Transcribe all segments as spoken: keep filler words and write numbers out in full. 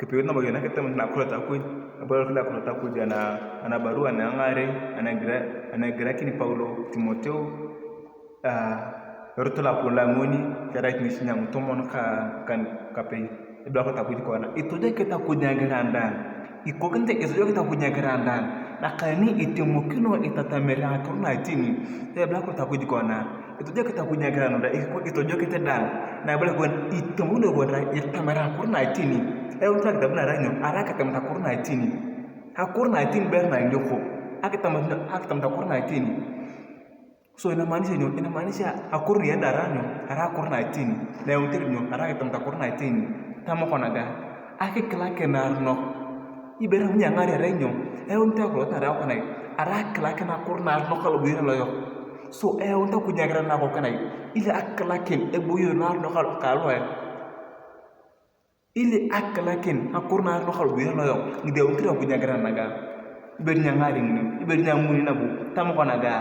Epeyot nabo iyong nakitemut nakiroit Akuj, epeyot nakiroit Akuj ana, ana barua na ngaarei ana egira, ana egirakini Paulo Timoteo, ah, erot lo apolon lo a ngoni, kerai ngichunye ngitomon ka, ka, kapei. Ebala Akuj kona, itojokit Akuj ngagiran daang. Ikokinete itojokit Akuj ngagiran daang. Nakaneni itemokino itatamere ngakiro na iteni. Ebala Akuj kona, itojokit Akuj ngagiran daang. Iko-, itojokit daang. Na ebala kon, itemokino kon daang itatamere ngakiro na iteni. Eyaunit akitab na erai nyo? Arai akitab ngakiro na iteni. Ngakiro na iteni ibore na ilioko. Akitab, akitab ngakiro na iteni. So, inamaanisha nyo? Inamaanisha akoro na edaara nyo? Arai akoro na iteni. Na eyaunitor nyo? Arai akitamut akoro na iteni. Tama kona ga, akikilakin naaronok. Ibere ngini angaar erai nyo? Eyaunitor akoro na erai kona, arai akilakin akoro naaronok aloboyor loyok. So, eyaunit Akuj ngagiran na akokina, ili akilakin eboyor naaronok ka alowae. Ili akilakin ngakiro naaronok aloboyor loyok, ngide eyaunitor Akuj ngagiran naga. Ibere ni angaari ngini, ibere ni anguni nabo, tama kona ga,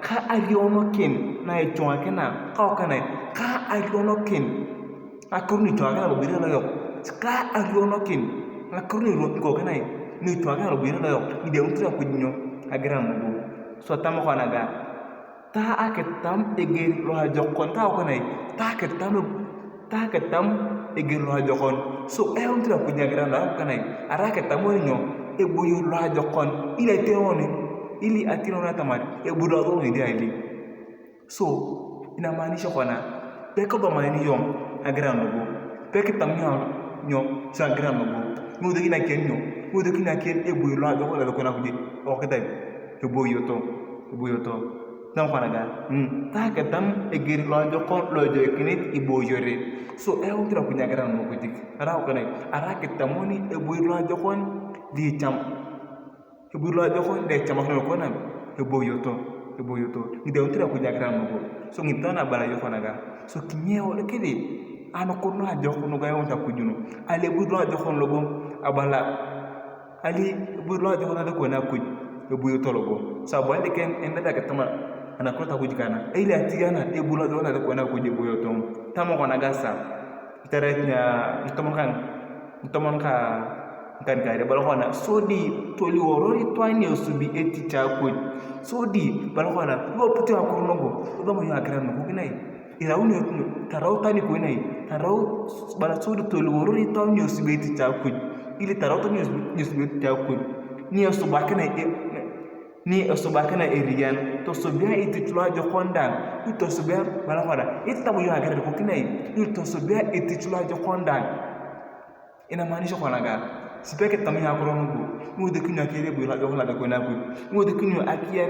ka arionokin na ichungakina, ka okanae, ka arionokin ngakiro ni ichungakina aloboyor loyok, ka arionokin ngakiro ni ikokinai ni ichungakina aloboyor loyok, ngide eyaunitor Akuj nyo? Ngagiran nugu. So tama kona ga, ta akitam eger loajokon, ta okanae, ta akitam, ta akitam eger loajokon. So, eyaunitor Akuj ngagiran na okanae, arai akitam nyo? Eboyor loajokon, ili ationon, ili ationon atamar eboyor loajokon ngesi ali. So, inamaanisha kona, pekisomakin iyong ngagiran nugu, pekitam iyong nyo? Ngagiran nugu, ngiwosokini akiyen nyo? Ngiwosokini akiyen eboyor loajokon loajokon Akuj, okitai, eboyoto, eboyoto. Tama kona ga, mm, ta akitam eger loajokon lo ejoikinit iboyore. So, eyaunitor Akuj ngagiran nugu jik. Arai kona, arai akitamoni eboyor loajokon, liicham. Eboyor loajokon, liichamakino kona, eboyoto, eboyoto. Ngide eyaunitor Akuj ngagiran nugu. So, ngitana abala iyong kona ga. So, kimieu kesi anakiro naajokon nugu eyaunit Akuj nu. Ale eboyor loajokon logo, abala. Ali eboyor loajokon na ekoni Akuj, eboyoto logo. So, abala dikeng, emesa kitama anakiro Akuj kana. Eile atiana, eboyor loajokon na ekoni Akuj, eboyoto. Tama kona gasa, itaret nia, ngitomon ka, ngitomon ka, ngikan kaarei, ebala kona, sodi toliworor itwaan ni esubi etich a Akuj. Sodi, ebala kona, lu aputio akiro nugu, lu iyong akiran nugu kinai. Irauni, tarau tani kon ai, tarau, bala sodi toliworor itwaan ni esubi etich a Akuj, ili tarau tani ni esubi etich a Akuj, ni esubakina e-, ni esubakina eriyan, tosubia etich loajokon daang, itosubia, bala kona, itam iyong akiran nugu kinai, itosubia etich loajokon daang. Inamaanisha kona ga, sipek kitam iyong akiro nugu, ngiwosekinio akiyar eboyor loajokon lo asekon Akuj, ngiwosekinio akiyar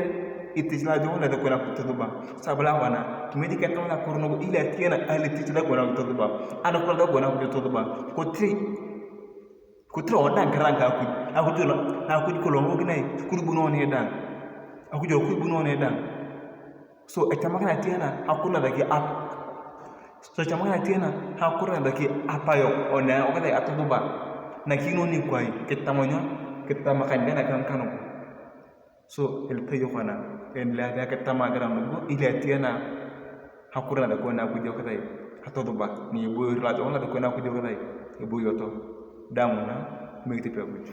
etich loajokon lo asekon Akuj tosuba. Sabala kona, kimiek kesi ngakiro nugu, ili atiena aletich lo asekon Akuj tosuba, anakiro lo asekon Akuj tosuba, kotere, kotere odang kirang ka Akuj, Akuj lo, Akuj kolong ngokinae, kurubunoni dang, Akuj lo kurubunoni dang. So, echamakina atiena akuna daki ap. So, echamakina atiena akuna daki apayok, one akuna daki atosuba. Nakino nikwai, kitamonyo, kitamakan dana kan kanuku. So, elipeyok ana, endelea kitama agira nugu, ili atiena akuna daki one akujokitai, atosuba. Ni eboyor lo akuna daki one akujokitai, eboyoto. Damuna, mekitipi Akuj.